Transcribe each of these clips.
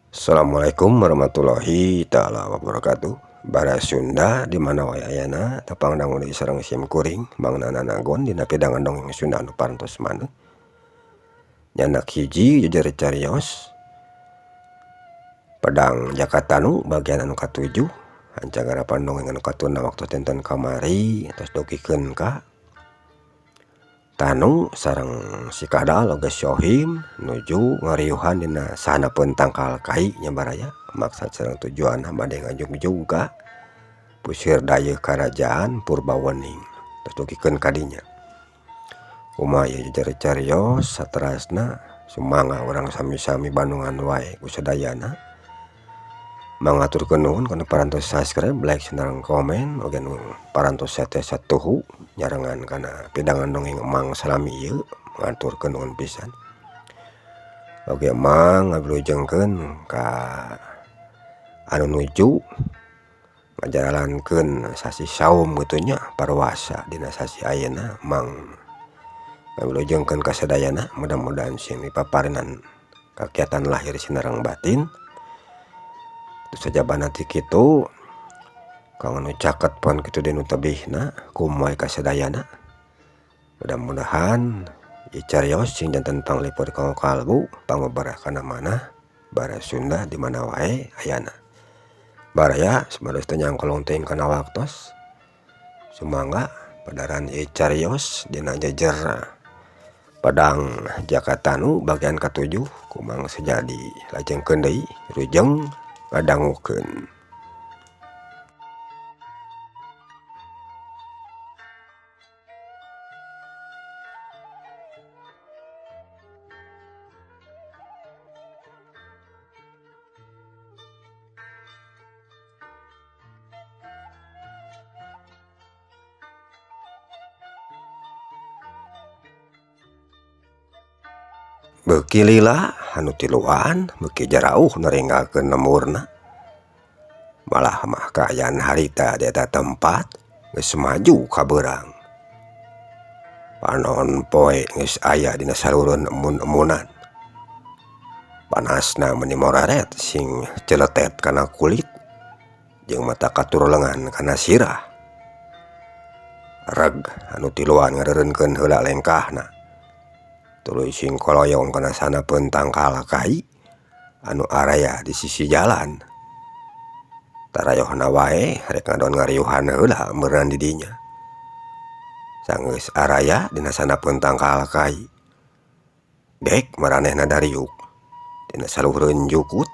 Assalamualaikum warahmatullahi taala wabarakatuh. Bara Sunda di mana wae ayana tepang dangu deui sareng sim kuring Mang Nana Nagon dina pidangan dongeng Sunda anu parantos maneh. Nyanak hiji jejer carios Pedang Jaka Tanu bagian anu katujuh hancagarapan dongeng anu katuna waktu dinten kamari tos dugikeun ka Tanu sareng si Kadal oge Sohim nuju ngariuhan dina sahanapeun tangkal kai nya baraya maksad sareng tujuanna bade ngajugjug ka pusir dayeuh karajaan Purbawening tos dugikeun ka dinya. Kumaha ieu jejer carios saterasna sumangga urang sami-sami bandungan wae ku sadayana. Mangaturkeun nuhun kana parantos subscribe, like, sareng komen oge nu parantos tiasa tuhu nyarengan kana pidangan dongeng Emang salami ieu ngaturkeun nuhun pisan. Oge Emang ngabelujengkeun ka anu nuju ngajalalankeun sasih saum kitu nya paruasa dina sasih ayeuna Emang ngabelujengkeun ka sadayana mudah-mudahan sing dipaparinan kagiatan lahir sinareng batin. Sajabana ti kitu kanggo nu caket pon kitu deui nu tebihna kumaha ka sadayana. Mudah-mudahan ieu carios sing janten panglipur kanggo kalbu pangobarah kana manah bara Sunda di mana wae ayana. Baraya supados teu nyangkolong teuing kana waktos sumangga padaran ieu carios dina jejer Pedang Jaka Tanu bagian katujuh kumang sejadi lajengkeun deui rujeng ngadangukeun. Beuki lila anu tiluan beuki jarauh naringgalkeun lemurna. Malah mah kaayaan harita di eta tempat geus maju kabeurang. Panon poe geus aya dina salureun emun-emunan. Panasna meuni moraret sing celetet kana kulit jeung mata katurlengan kana sirah. Reg anu tiluan ngareureunkeun heula lengkahna. Tuluy sing koloyong kana sanapeun tangkal kai anu araya di sisi jalan. Tarayohna wae rek ngadon ngariuhan heula meureun di dinya. Sanggeus araya dina sanapeun tangkal kai. Dek maranehna dariuk dina saluhureun jukut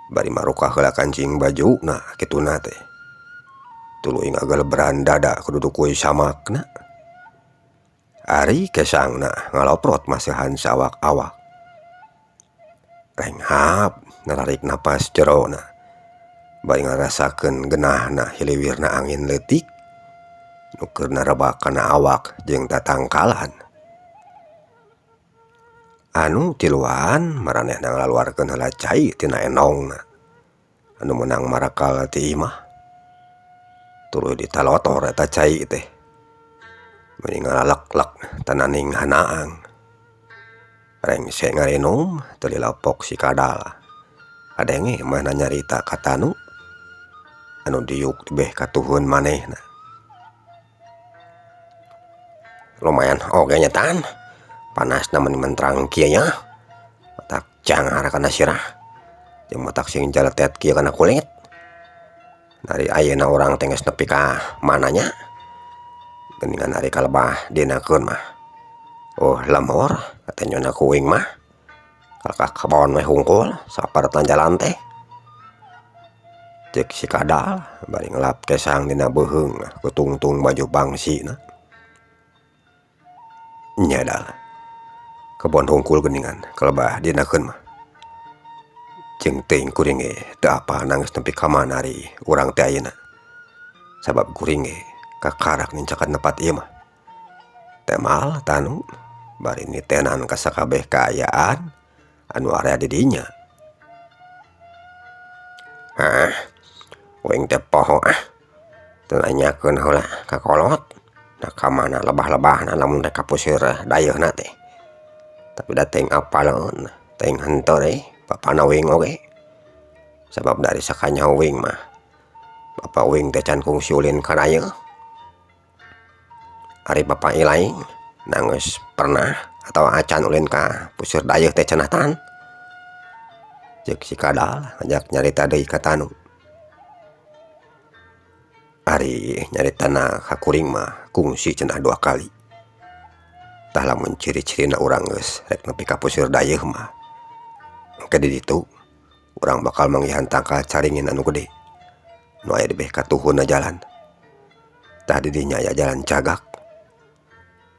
bari marukah heula kancing bajuna kituna teh. Tuluy ngagelebran dada ku dudukuy samakna. Ari kesangna ngaloprot masihan sawak-awak. Renghap nararik napas jerona. Bari ngarasakeun genahna hiliwirna angin leutik nu keur narebak kana awak jeung tatangkalan. Anu tiluan maranehna ngalaluarkeun heula cai tina endongna anu meunang marakal ti imah. Tuluy ditalotor eta cai teh. Meuni ngalalek-lek tananing hanaang. Rengse ngarinum teu lilapok si Kadal. Kadenge manehna nyarita ka Tanu anu diuk tebeh katuhun manehna. Lumayan oge nya Tan, panasna meuni mentrang kieu nya. Matak jangar kana sirah jeung matak sing jaletet kieu kana kulit. Dari ayeuna urang teh geus nepi ka mana nya? Geuningan ari kalebah dinakeun mah. Oh lemur katanyona ku uing mah. Kalakah kebon we hungkul saparetan jalan teh. Cek si Kadal bari ngelap kesang dina beuheung kutungtung baju bangsina. Nya dal. Kebon hungkul geuningan kalebah dinakeun mah. Jeung teuing kuring ge teu apal nangis nepi ka mana ari urang teh ayeuna. Sabab kuring ge kakarak nincakan tempat ieu mah. Temal Tanu bari nitenan ka sakabeh kaayaan anu area di dinya. Hah, uing teh poho ah. Teu nanyakeun heula ka kolot. Nah ka mana lebah-lebahna lamun rek ka puseur dayeuhna teh. Tapi da teuing apaleun, teuing henteu deui Bapana uing oge. Sabab dari sakanyaho uing mah bapa uing teh can kungsi ulin ka dayeuh. Ari bapa ilaing nanggeus pernah atawa acan ulin ka puseur dayeuh teh cenah tan. Ceuk si Kadal ngajak nyarita deui ka Tanu. Ari nyaritana ka kuring mah kungsi cenah 2 kali. Tah lamun ciri-cirina urang geus rek nepi ka puseur dayeuh mah engke di ditu urang bakal manggihan tangkal caringin anu gede nu aya di beh katuhunna jalan. Tah di dinya aya jalan cagak.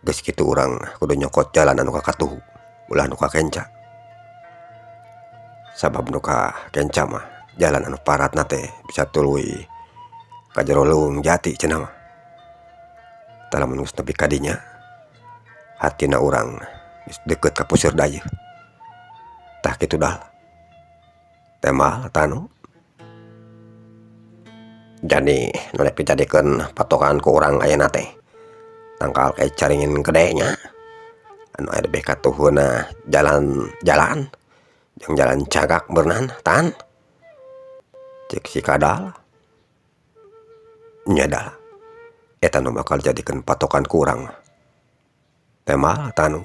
Geus kitu urang kudu nyokot jalan anu ka katuhu ulah nu ka kenca. Sabab nu ka kenca mah jalan anu paratna teh bisa tuluy ka jero leuweung jati cenah mah. Tah lamun geus nepi ka dinya hatina urang geus deukeut ka puseur dayeuh. Tah kitu dah. Tembal Tanu. Jadi nu rek dijadikeun patokan ku urang ayeuna teh tangkal kai caringin gede nya anu aya di beh katuhunna jalan-jalan jeung jalan cagak beurnan tan. Ceuk si Kadal. Nya dah. Eta nu bakal dijadikeun patokan ku urang. Tembal Tanu.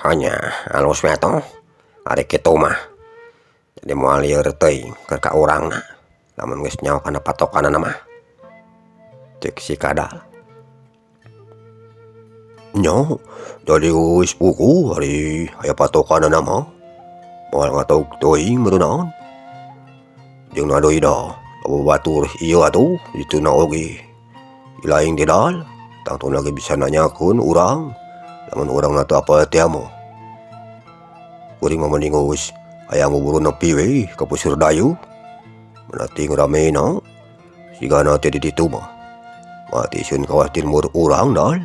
Hanya alus we atuh ari kitu mah. Jadi moal lieur teuing keur ka urangna lamun geus nyaho kana patokanana mah. Ceuk si Kadal. Nya jadi geus puguh ari aya patokanana mah. Moal ngatog teuing meureunaan. Jeung na deui dah batur ieu atuh dituna oge. Ilaing teh dal tangtuna ge bisa nanyakeun urang lamun urangna teu apal teh mah. Kuring mah mending geus hayang buru nepi we ka puseur dayeuh. Mana teuing ramena sigana teh di ditu mah. Mati sieun kawatir mur urang dal.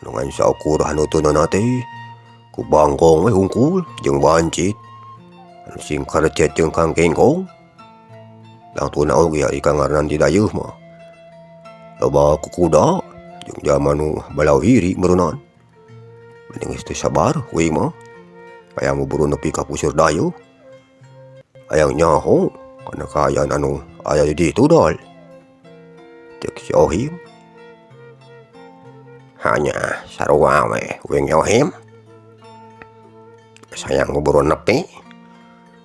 Anu ngan saukur hanuteunana teh ku bangkong we hungkul jeung bancit. Anu sing karecet jeung kangkengkong. Tangtuna oge ari kangaranan di dayeuh mah. Loba kukuda jeung jalma nu balawiri meureunaan. Mending geus teu sabar uing mah. Hayang buru nepi ka puseur dayeuh. Hayang nyaho kana kaayaan anu aya di ditu dal. Ceuk si Ohim. Hanya sarua we uing Ohim. Geus hayang buru nepi.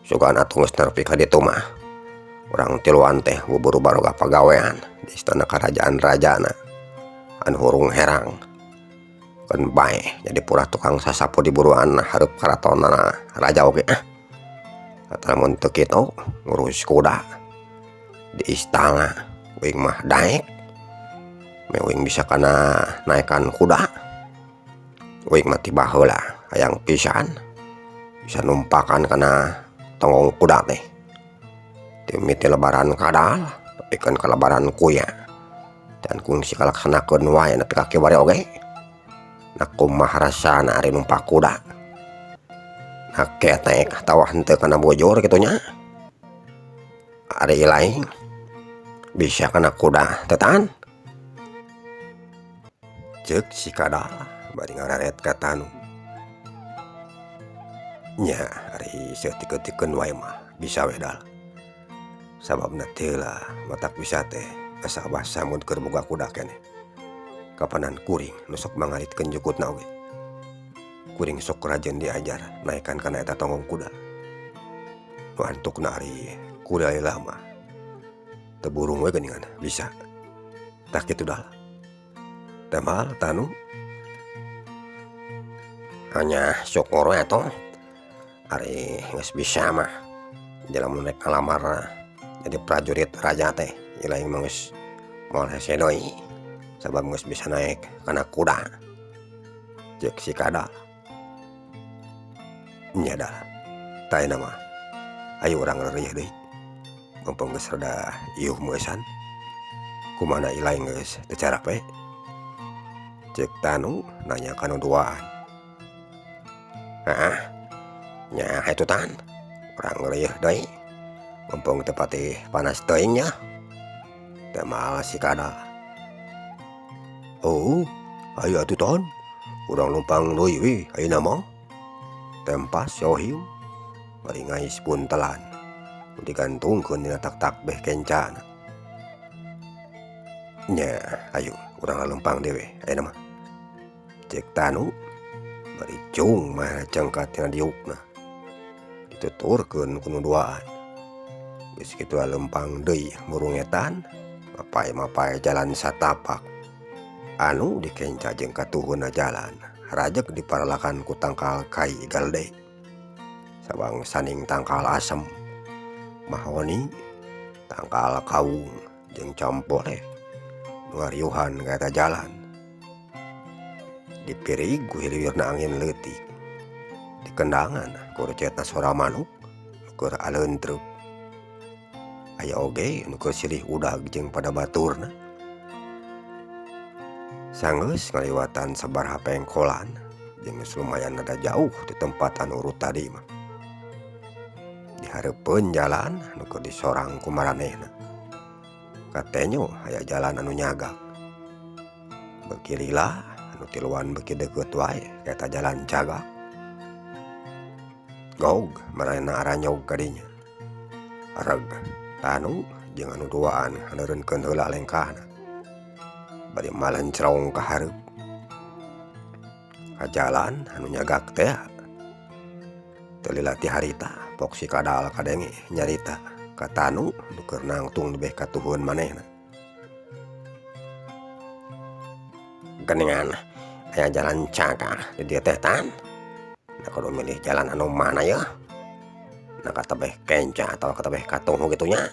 Sugan atuh geus nepi ka ditu mah. Urang tiluan teh buburu baroga pagawean di istana karajaan rajana anu hurung herang. Keun bae jadi purah tukang sasapu di buruan hareup karatonana raja oge ah. Lamun teu kitu ngurus kuda di istana uing mah daek. Me uing bisa kana naekan kuda. Uing mah ti baheula hayang pisan bisa numpakan kana tonggong kuda teh. Mimiti lebaran kadal nepikeun ka lebaran kuya. Dan kungsi kalaksanakeun wae nepi ka kiwari oge. Na kumaha rasana ari numpak kuda. Na ketek atawa henteu kana bujur kitu nya. Ari ilaing bisa kana kuda teh tan. Ceuk si Kadal bari ngareret ka Tanu. Nya ari saeutik-eutikeun wae mah bisa we dal. Sababna teu lah matak bisa teh asa abah samud keur boga kuda keneh. Kapanan kuring nu sok mangaritkeun jukutna oge. Kuring sok rajin diajar naekan kana eta tonggong kuda. Nu antukna ari kuda lila mah teu burung we geuningan bisa. Tah kitu dal. Tembal Tanu. Hanya syukur we atuh. Ari geus bisa mah. Jadi lamun rek ngalamar jadi prajurit raja teh ilaing mah geus moal hese deui sabab geus bisa naek kana kuda. Ceuk si Kadal. Nya dah. Tah ayeuna mah ayo urang rereuh deui. Mumpung geus rada iuh meusan. Kumana ilaing geus teu carape? Ceuk Tanu nanya ka nu duaan. Heeh. Nya hayu tan. Urang reueuh deui. Mumpung teu patih panas teuing nya. Teu maal si Kadal. Oh, hayu atuh tan. Urang numpang deui we ayeuna mah. Tempas si Ohim bari ngais buntelan nu digantungkeun dina tak-tak beh kencana. Nya ayu urang lalempang deui we ayeuna mah. Cek Tanu bari cung mah cengkat tina diukna. Dituturkeun ku nu duaan. Geus kitu lalempang deui murungetan mapay-mapay jalan satapak. Anu dikenca jeung katuhunna jalan rajeg diparalakan ku tangkal kai galede. Sabang saning tangkal asem, mahoni, tangkal kawung jeung campoleh nu ngariuhan ka eta jalan. Dipirig ku hiliwirna angin leutik. Dikendangan ku recetna sora manuk nu keur aleuntreup. Aya oge nu keur silih udag jeung pada baturna. Sanggeus ngaliwatan sabaraha pengkolan jeung geus lumayan rada jauh ti tempat anu urut tadi mah. Dihareupeun jalan nu keur disorang ku maranehna. Katenyo aya jalan anu nyagak. Beuki lila anu tiluan beuki deukeut wae ka eta jalan cagak. Gog maranehna aranyog ka dinya. Reg Tanu jeung anu duaan haneureunkeun heula lengkahna. Bari malencrong ka hareup. Ka jalan anu nyagak teh. Teu lila ti harita pok si Kadal kadenge nyarita ka Tanu nu keur nangtung beh katuhun manehna. Geningan aya jalan cagak di dieu teh Tan. Nah kudu milih jalan anu mana yeuh? Nah katebeh kenca atawa katebeh katuhu kitu nya.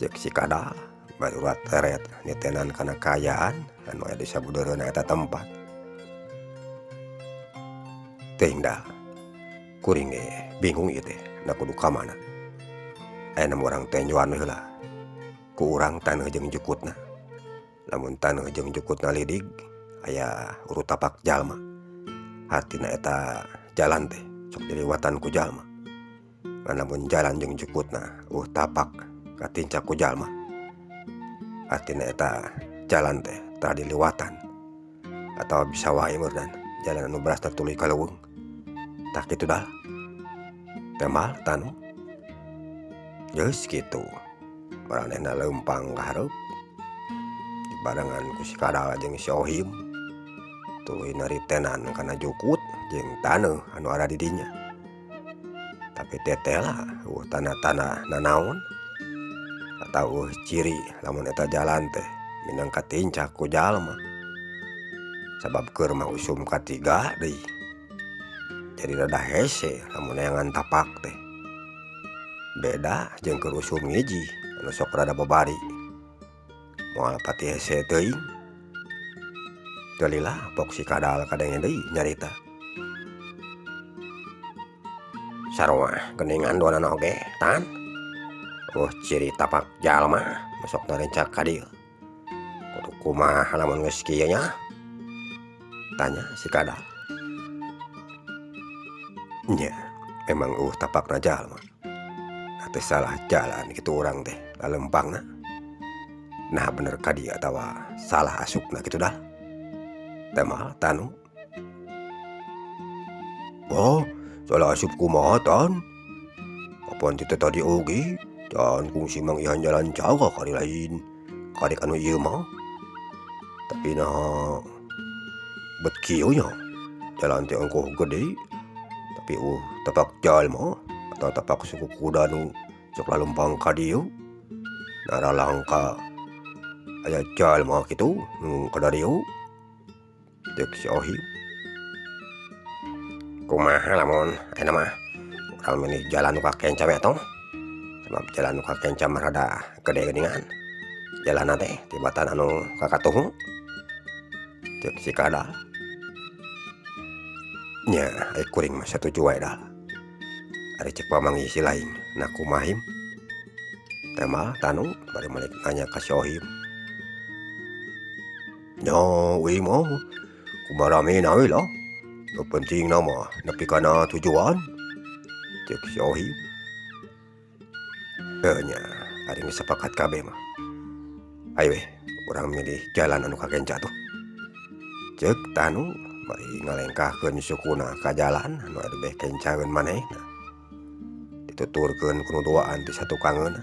Ceuk si Kadal bari urat teret nitenan kana kaayaan anu aya di sabudeureunna eta tempat. Teuing dal, kuring ge bingung ieu teh na kudu ka mana. Ayeuna mah urang tenjoan we heula. Ku urang taneuh jeung jukutna. Lamun taneuh jeung jukutna lidig aya urut tapak jalma. Hartina eta jalan teh sok diliwatan ku jalma. Ngan lamun jalan jeung jukutna eueuh tapak katincak ku jalma. Artina eta jalan teh tara diliwatan. Atawa bisa wae meureun jalan anu berasna tuluy ka leuweung. Tah kitu dal. Temal Tanu. Geus kitu. Maranehna leumpang ka hareup. Dibarengan ku si Kadal jeung si Ohim. Tuluy naritenan kana jukut jeung taneuh anu ada di dinya. Tapi teteh lah eueuh tanda-tanda nanaon atawa eueuh ciri lamun eta jalan teh minang katincak ku jalma. Sabab keur mah usum katiga deui. Jadi rada hese lamun neangan tapak teh. Beda jeung keur usum ngiji anu sok rada babari. Moal pati hese teuing. Teu lila pok si Kadal kadenge deui nyarita. Sarua geuningan duanana oge Tan. Oh ciri tapak jalma nu sok narencak ka dieu. Kudu kumaha lamun geus kieu nya? Tanya si Kadal. Nya, emang eueuh tapakna jalma. Nah teu salah jalan kitu urang teh lalempangna. Nah bener ka dieu atawa salah asupna kitu dah. Temal Tanu. Oh, salah asup kumaha Tan? Apan ti teh tadi oge can kungsi manggihan jalan cagak ari lain karek anu ieu mah. Tapi naha bet kieu nya jalan teh ongkoh gede tapi eueuh tapak jalma atau tapak suku kuda nu sok lalempang ka dieu. Nara langka aya jalma kitu nu kadarieu. Ceuk si Ohim. Kumaha lamun ayeuna mah urang milih jalan nu ka kenca we atuh. Sabab jalan nu ka kenca mah rada gede geuningan. Jalanna teh tibatan anu ka katuhu. Ceuk si Kadal. Nya ai kuring mah satuju wae dal. Ari ceuk pamanggih si lain na kumaha him? Temal Tanu bari malik nanya ka si Ohim. Nya uing mah kumaha ramena we lah. Nu pentingna mah nepi kana tujuan. Ceuk si Ohim. Heuh nya ari geus sapakat kabeh mah. Ayo we urang milih jalan anu ka kenca tuh. Ceuk Tanu Bari ngalengkahkeun sukuna ka jalan anu beh kencaeun manehna. Dituturkeun ku nu duaan ti satukangeunna.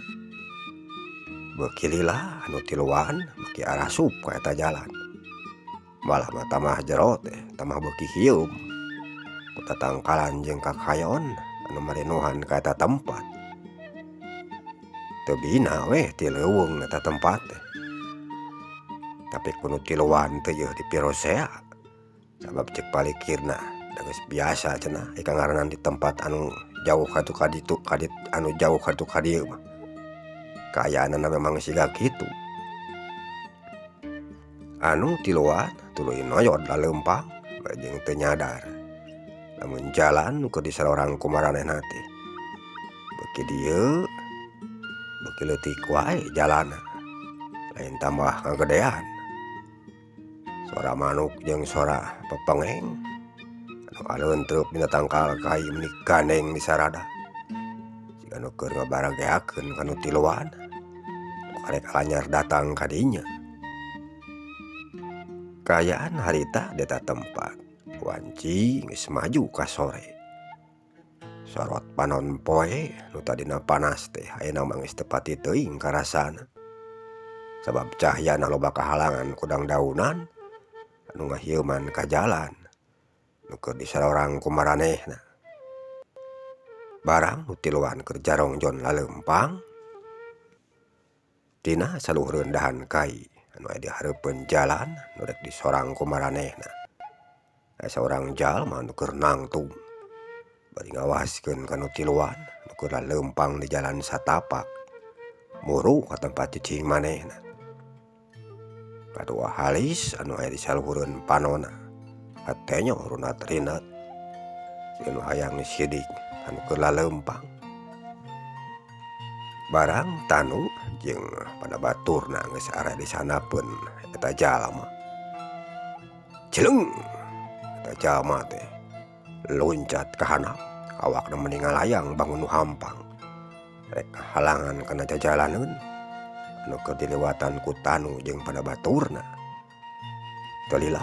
Beuki lila anu tiluan beuki arasup ka eta jalan. Malah mah tambah jero teh tambah beuki hieum ku tatangkalan jeung kakayon anu marinuhan ka eta tempat. Teu bina weh ti leuweung eta tempat teh. Tapi ku nu tiluan teh yeuh dipirosea sabab ceuk palikirna da geus biasa cenah ika ngaranna di tempat anu jauh kaditu kaditu kadit anu jauh kaditu ka dieu mah. Kaayaanna memang siga kitu. Anu tiluan tuluy noyod laleumpang bari jeung teu nyadar lamun jalan nu keur disorang ku maranehna teh beuki dieu beuki leutik wae jalanna lain tambah ngagedean. Sora manuk jeung sora pepengeng anu aleuntreup dina tangkal kai meuni gandeng disarada siga nu keur ngabarageakeun ka nu tiluan nu karek anyar datang ka dinya. Kaayaan harita di eta tempat wanci geus maju ka sore. Sorot panon poe nu tadina panas teh ayeuna mah geus teu pati teuing karasana. Sabab cahyana loba kahalangan ku dangdaunan anu ngahieuman ka jalan nu keur disorang ku maranehna. Barang nu tiluan keur jarongjon laleumpang tina saluhureun dahan kai anu aya di hareupeun jalan nu rek disorang ku maranehna. Aya saurang jalma nu keur nangtung bari ngawaskeun ka nu tiluan nu keur laleumpang di jalan satapak muru ka tempat cicing manehna. Kadua halis anu aya di saluhureun panonna hatenyo runat rinet siga nu hayang sidik anu keur laleumpang. Barang tanu jeung pada baturna geus aya di sanapeun eta jalma. Cileung eta jalma teh loncat ka handap awakna meni ngalayang bangun nu hampang rek halangan kana jajalaneun anu keur diliwatan ku tanu jeung pada baturna. Teu lila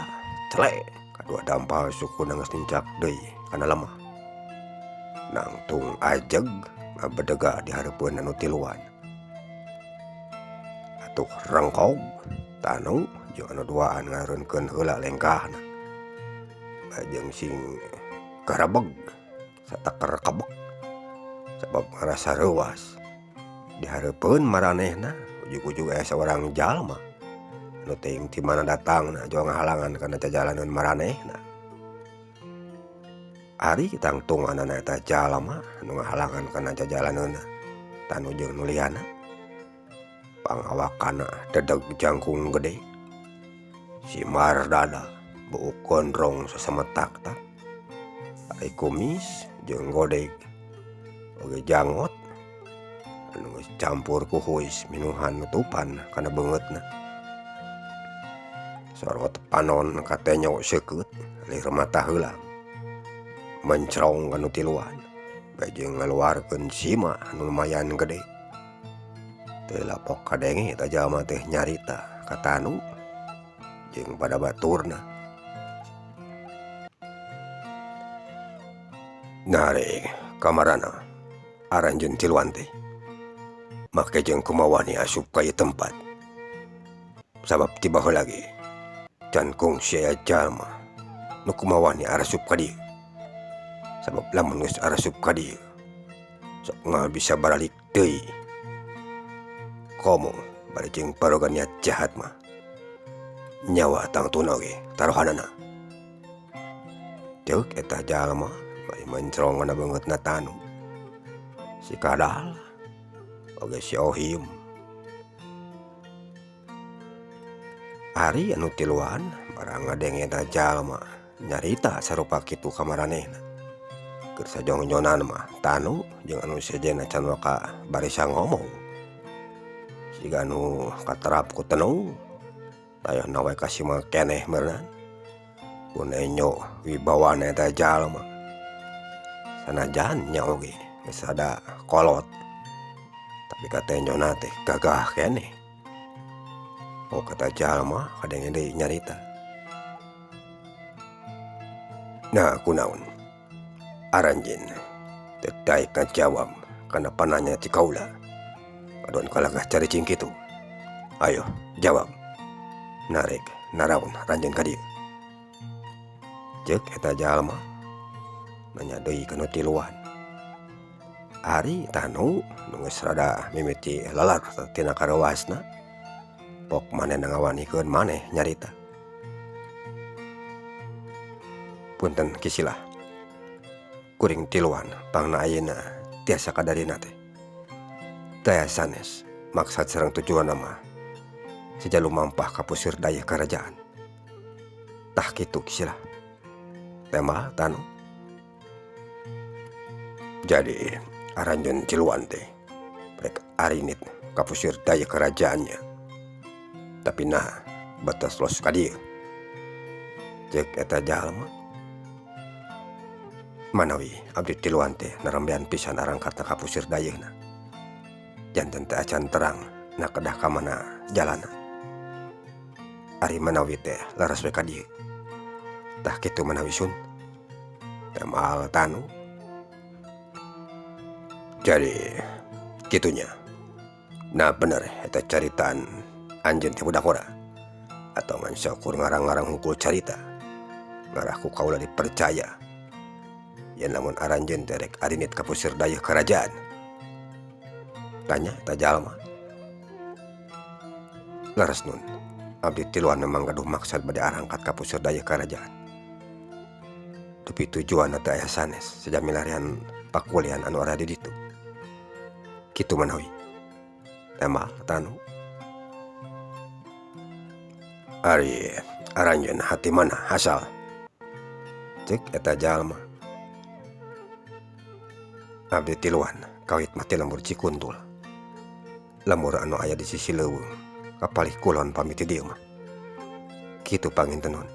cele kadua dampal sukuna geus nincak deui kana lemah. Nangtung ajeg ngabedega di hareupeun anu tiluan. Atuh rengkog tanu jeung anu duaan ngareunkeun heula lengkahna. Bajeng sing karebeg sateker kebek sabab ngarasa reuas. Di hareupeun maranehna ujug-ujug aya saurang jalma anu teuing ti mana datangna jol ngahalangan kana jajalaneun maranehna. Ari tangtunganana eta jalma anu ngahalangan kana jajalaneunna tanu jeung nu liana. Pangawakana dedeg jangkung gede simar dada buuk gondrong sasemetak-tak ari kumis jeung godeg oge jangot anu geus campur ku huis minuhan nutupan kana beungeutna. Sorot panon katenyo seukeut lir mata heula mencrong ka nu tiluan bae jeung ngaluarkeun sima anu lumayan gede. Teu lapok kadenge eta jalma teh nyarita ka tanu jeung pada baturna. Nare kamarana aranjeun tiluan teh make jeung kumaha wani asup ka ieu tempat. Sabab ti baheula ge can kungsi aya jalma nu kumaha wani arasup ka dieu. Sabab lamun geus arasup ka dieu sok moal bisa baralik deui. Komo bari jeung paroga niat jahat mah nyawa tangtuna oge taruhanana. Ceuk eta jalma bari mencrong kana beungeutna tanu. Si Kadal oge si Ohim. Ari anu tiluan barang ngadenge eta jalma nyarita sarupa kitu ka maranehna. Keur sajongjonan mah tanu jeung anu sejenna can waka barisa ngomong. Siga nu katerap ku tenung tayohna we kasima keneh meureun ku nenyo wibawana eta jalma. Sanajan nya oge geus rada kolot tapi katenyona teh gagah keneh. Oh kata jalma kadenge deui nyarita. Nah kunaon aranjeun teu daek ngajawab kana pananya ti kaula ngadon kalagah caricing kitu. Ayo jawab narek naraon aranjeun ka dieu. Ceuk eta jalma nanya deui ka nu tiluan. Ari tanu nu geus rada mimiti lalar tina kareuwasna pok manehna ngawanikeun maneh nyarita. Punten kisilah kuring tiluan pangna ayeuna tiasa kadarina teh. Teu sanes maksad sareng tujuanna mah seja lumampah ka puseur dayeuh karajaan. Tah kitu kisilah tembal tanu. Jadi aranjeun tiluan teh rek arinit ka puseur dayeuh karajaannya. Tapi nah batas los ka dieu. Ceuk eta jalma. Manawi abdi tiluan teh narembean pisan arangkatna ka puseur dayeuhna. Janten teu acan terang na kedah ka mana jalana. Ari manawi teh leres we ka dieu. Tah kitu manawi sun. Tembal tanu. Jadi kitunya. Nah bener eta caritaan anjeun teh budak ora atau ngan saukur ngarang-ngarang hungkul carita. Ngarah ku kaula dipercaya. Yen lamun aranjeun teh rek arinit ka puseur dayeuh karajaan. Tanya eta jalma. Leres nun, abdi tiluan memang gaduh maksad bade arangkat ka puseur dayeuh karajaan. Tapi tujuanna teh aya sanes seja milarian pakulian anu arada di ditu. Kitu manawi. Tembal tanu. Ari aranjeun hati mana hasal. Ceuk eta jalma. Abdi tiluan kawit mah ti lembur Cikuntul. Lembur anu aya di sisi leuweung kapalih kulon pami ti dieu mah. Kitu panginten nun.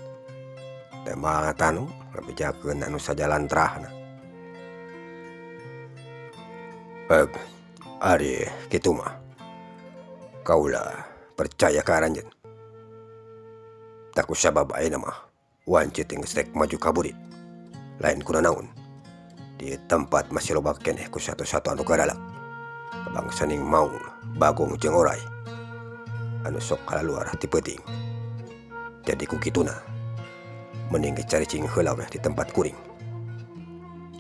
Tembal tanu ngabejakeun anu sajalantrahna. Eug ari kitu mah kaula percaya ka aranjeun. Tah ku sabab ayeuna mah wanci teh geus rek maju ka burit. Lain kunanaon. Di tempat masih loba keneh ku satu-satu anu garalak. Kabangsaning maung bagong jeung oray anu sok kalaluar ti peuting. Jadi ku kituna mending ge caricing heula weh di tempat kuring.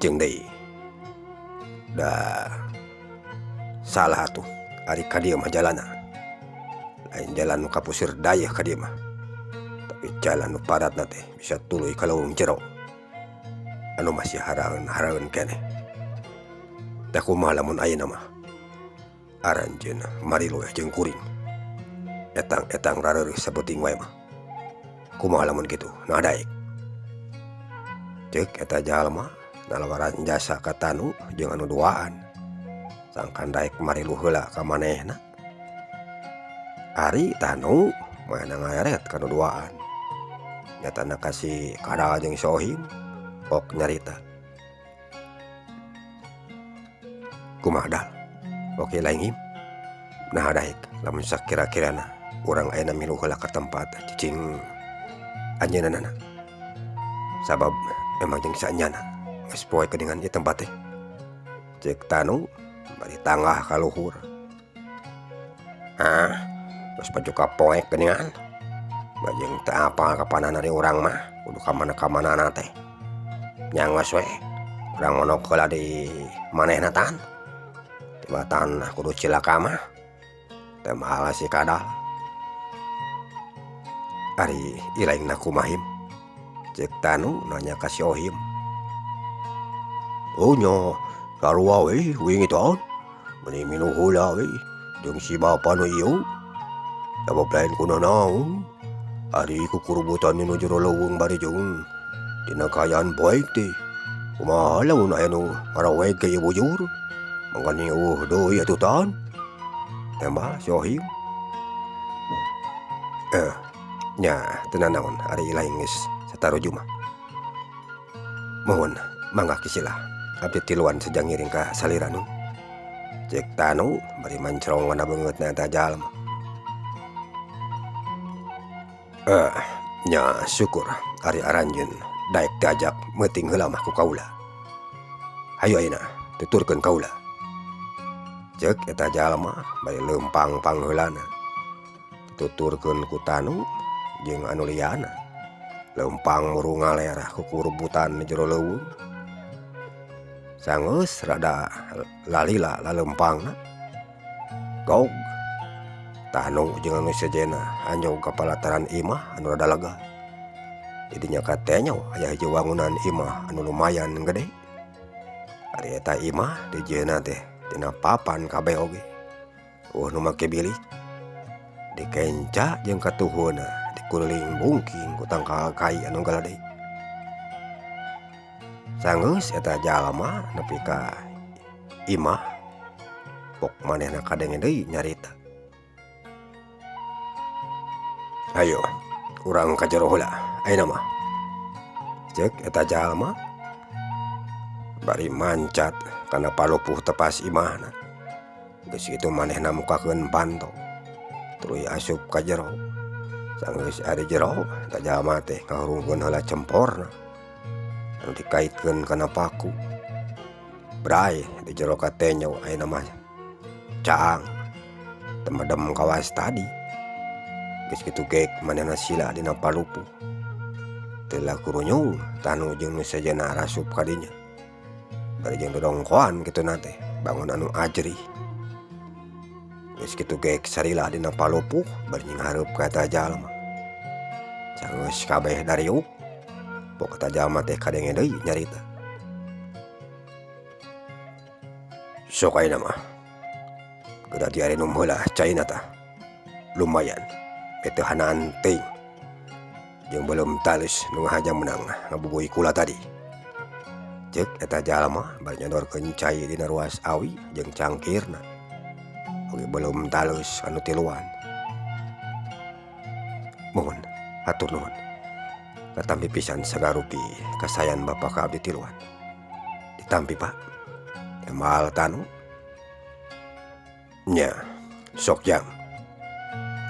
Jeung deui da salah atuh ari ka dieu mah jalana. Lain jalan nu ka puseur dayeuh ka dieu mah. Tapi jalan nu padatna teh bisa tuluy ka leuweung jero. Anu masih haraeun-haraeun keneh. Tah kumaha lamun ayeuna mah aranjeun marilu jeung kuring. Etang-etang rareureuh sabuting wae mah. Kumaha lamun kitu nah daek. Ceuk eta jalma nalawaran jasa ka tanu jeung anu duaan. Sangkan daek marilu heula ka manehna. Ari tanu mana ngaret ka nu duaan. Nyatana ka si Kadal jeung si Ohim ok nyarita. Kumaha dal? Oke lain him. Nah daek lamun sakira-kirana urang ayeuna milu heula ka tempat cicing anjeunna. Sabab emang jeung saenyana geus poe geuningan ieu tempat teh. Ceuk tanu bari tanggah ka luhur. Ah, geus baju kapoek geuningan. Bajeng teu apal kapanana ari urang mah kudu ka mana-kamanana teh. Nya geus we urang monok heula di manehna tan. Tibatan kudu cilaka mah. Tembal si Kadal. Ari ilaingna kumaha him? Ceuk tanu nanya ka si Ohim. Oh nya sarua we wingitan. Meuni milu heula we jeung si bapa nu ieu. Sabab lain kunanaon. Ari kukurubutan nu jero leuweung bari jeung dina kaayaan poek teh. Kumaha lamun aya nu ngaraweg ge ieu bujur. Mangkani eueuh deui atuh tan. Tembal si Ohim. Nya teu nanaon ari ilaing geus sataruju mah. Mohon mangga kisilah abdi tiluan seja ngiring ka salira nu. Ceuk tanu bari mancrong kana beungeutna eta jalma. Nya syukur ari aranjeun Daek diajak meuting heula mah ku kaula. Hayu ayeuna tuturkeun kaula. Ceuk eta jalma bari leumpang pangheulana. Dituturkeun ku Tanu jeung anu liyana. Leumpang muru ngaler kukurubutan di jero leuweung. Sanggeus rada lalila laleumpangna. Gog Tanu jeung anu sejenna anjog ka palataran imah anu rada lega. Didinya katenyo aya hiji wangunan imah anu lumayan gede. Ari eta imah dijieunna teh tina papan kabeh oge. Eueuh nu make bilik. Dikenca jeung katuhunna dikuliling bungking ku tangkal kai anu galede. Sanggeus eta jalma nepi ka imah pok manehna kadenge deui nyarita. Hayo urang ka jero heula ayeuna mah. Ceuk eta jalma bari mancat kana palupuh tepas imahna. Geus kitu manehna mukakeun panto tuluy asup ka jero. Sanggeus ari jero eta jalma teh ngahurungkeun heula cemporna anu dikaitkeun kana paku. Bray di jero katenyo ayeuna mah caang temedem kawas tadi. Geus kitu gek manehna sila dina palupuh. Teu lakurunyung Tanu jeung nu sejenna rasup ka dinya. Bari jeung dodongkoan kituna teh bangun anu ajrih. Geus kitu gek salila dina palupuh bari nyinghareup ka eta jalma. Sanggeus kabeh dariuk pok eta jalma teh kadenge deui nyarita. Sok ayeuna mah geura diarinum heula caina tah. Lumayan betehanaan teuing jeung beuleum talus nu ngahaja meunang ngabubuy kula tadi. Ceuk eta jalma bari nyodorkeun cai dina ruas awi jeung cangkirna. Oge beuleum talus anu tiluan. Muhun hatur nuhun. Katampi pisan sagarupi kasayan bapa ka abdi tiluan. Ditampi Pak. Emal Tanu. Nya sok jang.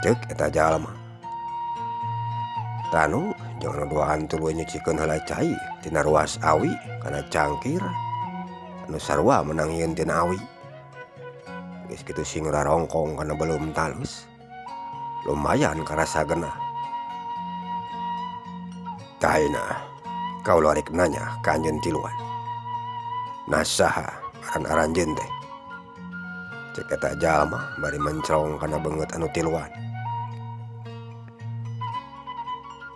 Ceuk eta jalma. Tanu jeung anu duaan tuluy nyucikeun heula cai tina ruas awi kana cangkir anu sarua meunang yeun tina awi. Geus kitu sing rarongkong kana beuleum talus. Lumayan karasa genah. Tah ayeuna kaula rek nanya ka anjeun tiluan. Nah saha ngaran aranjeun teh? Ceuk eta jalma bari mencrong kana beungeut anu tiluan.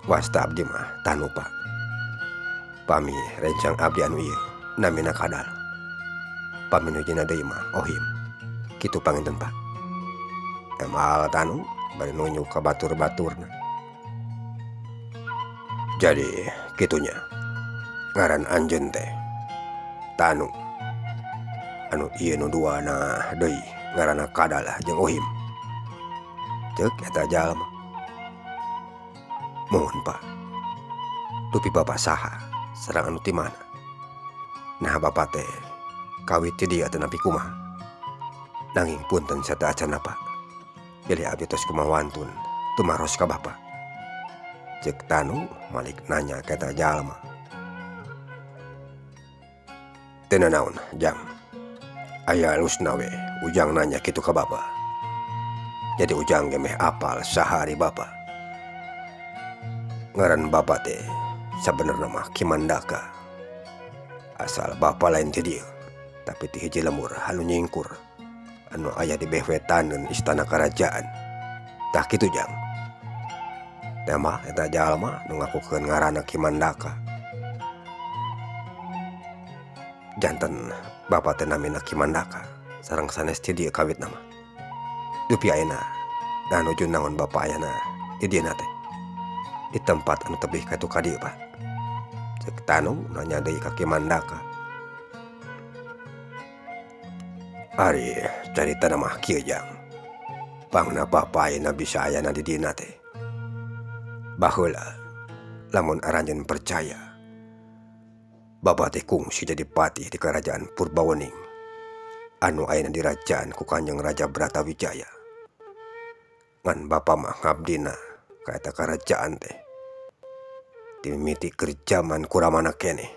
Wasta abdi mah Tanu Pak. Pami rencang abdi anu ieu namina Kadal. Pami nu hijina deui mah Ohim. Kitu panginten Pak. Emal Tanu bari nunjuk ka batur-baturna. Jadi kitunya ngaran anjeun teh Tanu. Anu ieu nu duana deui ngaranna Kadal jeung Ohim. Ceuk eta jalma. Muhun Pak. Dupi bapa saha sareng anu ti mana? Nah bapa teh kawit ti dieu atanapi kumaha? Nanging punten sateuacanna Pak. Bilih abdi tos kumaha wantun tumaros ka bapa. Ceuk Tanu malik nanya ka eta jalma. Teu nanaon jang. Aya alusna we ujang nanya kitu ka bapa. Jadi ujang ge meh apal saha ari bapa. Ngaran bapa teh sabenerna mah Ki Mandaka. Asal bapa lain ti dieu, tapi ti hiji lembur anu nyingkur anu aya di behwetaneun istana karajaan. Tah kitu jang. Teh mah eta jalma nu ngakukeun ngaranna Ki Mandaka. Janten bapa teh namina Ki Mandaka sareng sanes ti dieu kawitna mah. Dupi ayeuna nah nuju naon bapa ayana di dieuna teh? Di tempat anu tebih katu ka dieu Pak. Ceuk Tanu nanya deui ka Ki Mandaka. Ari caritana mah kieu jang. Pangna bapa ayeuna bisa ayana di dieuna teh. Baheula lamun aranjeun percaya bapa teh kungsi jadi patih di kerajaan Purbawening anu ayeuna dirajaan ku Kanjeng Raja Bratawijaya. Ngan bapa mah ngabdina ka eta karajaan teh. Ti mimiti keur jaman ku ramana keneh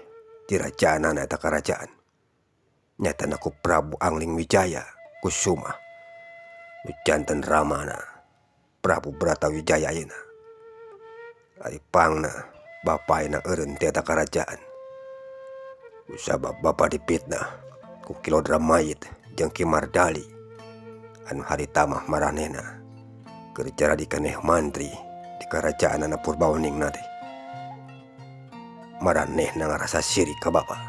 dirajaanana eta karajaan. Nyatana ku Prabu Angling Wijaya Kusuma nu janten ramana Prabu Bratawijaya ayeuna. Ari pangna bapa ayeuna eureun ti eta karajaan. Kusabab bapa dipitnah ku Ki Lodra Mayit jeung Ki Mardali anu harita mah maranehna keur jaradi keneh mantri di karajaanana Purbaweningna teh. Maranehna ngarasa sirik ka bapa.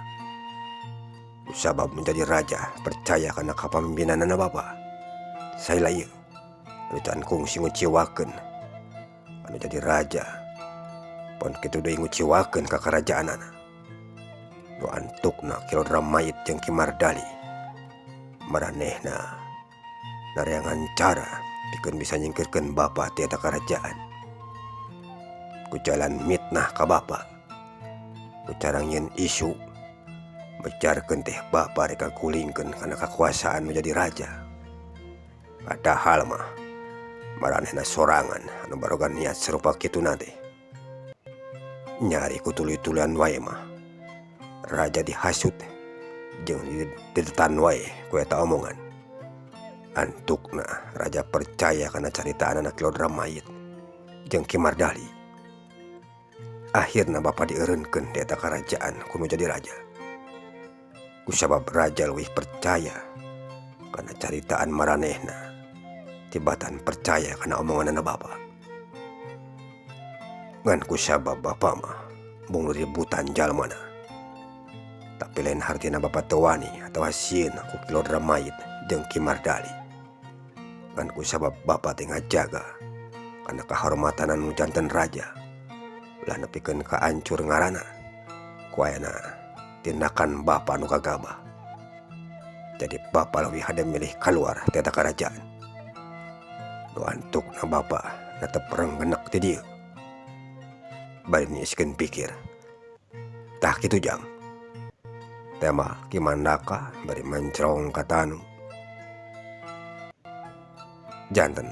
Kusabab menjadi raja percaya kana kapamimpinanana bapa. Saila ieu anu can kungsi nguciwakeun anu jadi raja pon kitu deui nguciwakeun ka karajaanana. Nu antukna Ki Lodra Mayit jeung Ki Mardali maranehna nareangan cara pikeun bisa nyingkirkeun bapa ti eta karajaan. Ku jalan mitnah ka bapa, ku cara nyieun isu bejarkeun teh bapa rek kagulingkeun kana kakuasaan menjadi raja. Padahal mah maranehna sorangan anu baroga niat sarupa kituna teh. Nyari ku tuluy-tuluyan wae mah raja dihasut jeung ditetan wae ku eta omongan. Antukna raja percaya kana caritaanana Ki Lodra Mayit jeung Ki Mardali. Akhirna bapa dieureunkeun di eta karajaan ku nu jadi raja. Kusabab raja leuwih percaya kana caritaan maranehna tibatan percaya kana omonganana bapa. Ngan kusabab bapa mah mung ributan jalmana. Tapi lain hartina bapa teu wani atawa sieun ku Ki Lodra Mayit jeung Ki Mardali. Ngan kusabab bapa teh ngajaga kana kahormatan anu janten raja. Ulah nepikeun kaancur ngaranna ku ayana tindakan bapa nu kagabah. Jadi bapa leuwih hade milih kaluar ti eta karajaan. Nu antukna bapa netep renggenek ti dieu. Bari niiskeun pikir. Tah kitu jang. Tema Ki Mandaka bari mencrong ka tanu. Janten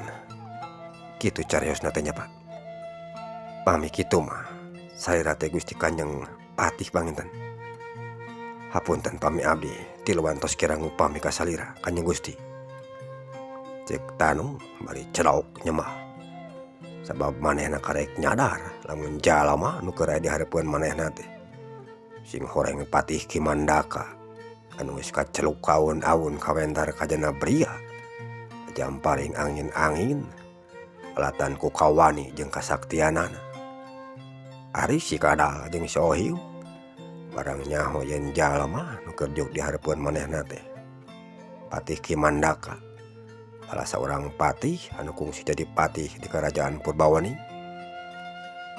kitu cariosna teh nya Pak. Pami kitu mah salira teh Gusti Kanjeng Patih panginten. Hapunten pami abdi tiluan tos kirang upami ka salira Kanjeng Gusti. Cek tanu bari celok nyemah. Sabab manehna karek nyadar lamun jalma nu keur aya di hareupeun manehna teh sing horeng Patih Ki Mandaka anu geus kaceluk kaawun-awun kawentar kajana bria jamparing angin-angin alatan ku kawani jeung kasaktianana. Ari si Kadal jeung si Ohiu barang nyaho yen jalma nu keur diuk di hareupeun manehna teh Patih Ki Mandaka salah saurang patih anu kungsi jadi patih di kerajaan Purbaweni.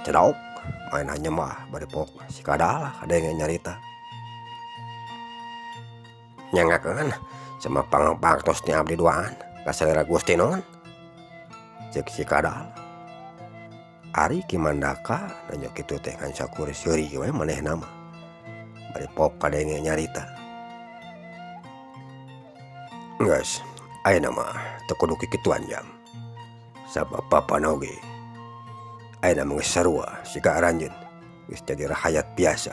Cedok manehna nyemah bari pok si Kadal kadenge nyarita. Nyangakeun sama pangpaktos ni abdi duaan ka salira Gusti non. Cek si Kadal. Ari Ki Mandaka nanya kitu teh ngan sakur seuri we manehna mah. Bari pok kadenge nyarita. Geus, ayeuna mah teu kudu kikituan jang. Sabab bapana oge ayeuna mah geus sarua siga aranjeun geus jadi rahayat biasa.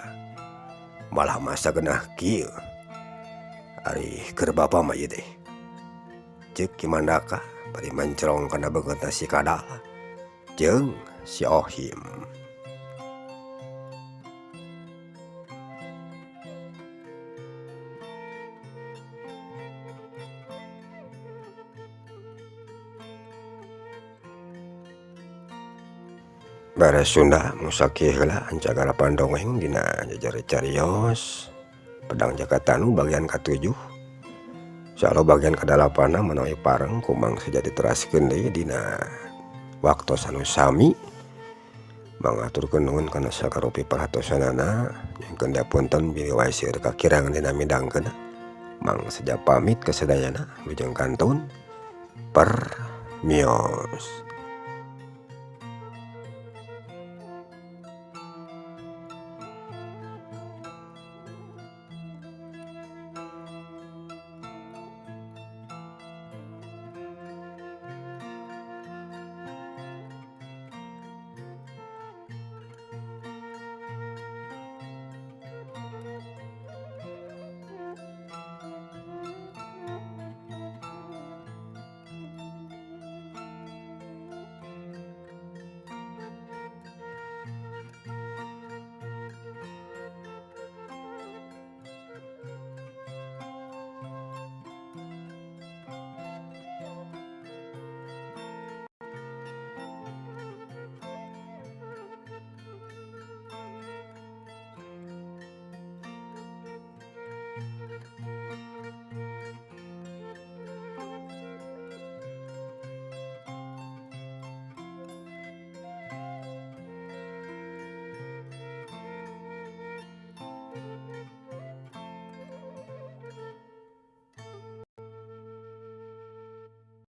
Malah masa genah kieu. Ari keur bapa mah ieu teh. Ceuk Ki Mandaka bari mencrong kana beungeutna si Kadal jeung si Ohim. Beres Sunda musaki heula ancagara pandongeng dina jejer carios Pedang Jagatanu bagian ka-7. Insyaallah bagian ka-8 manawi pareng kumang sejati teraskeun deui dina waktos anu sami. Mangaturkeun nuhun kana sakarupi perhatosanana, nyungkeun diapunten bilih wae seueur kakirangan dina midangkeun. Mang seja pamit kasadayana wilujeng kantun permios.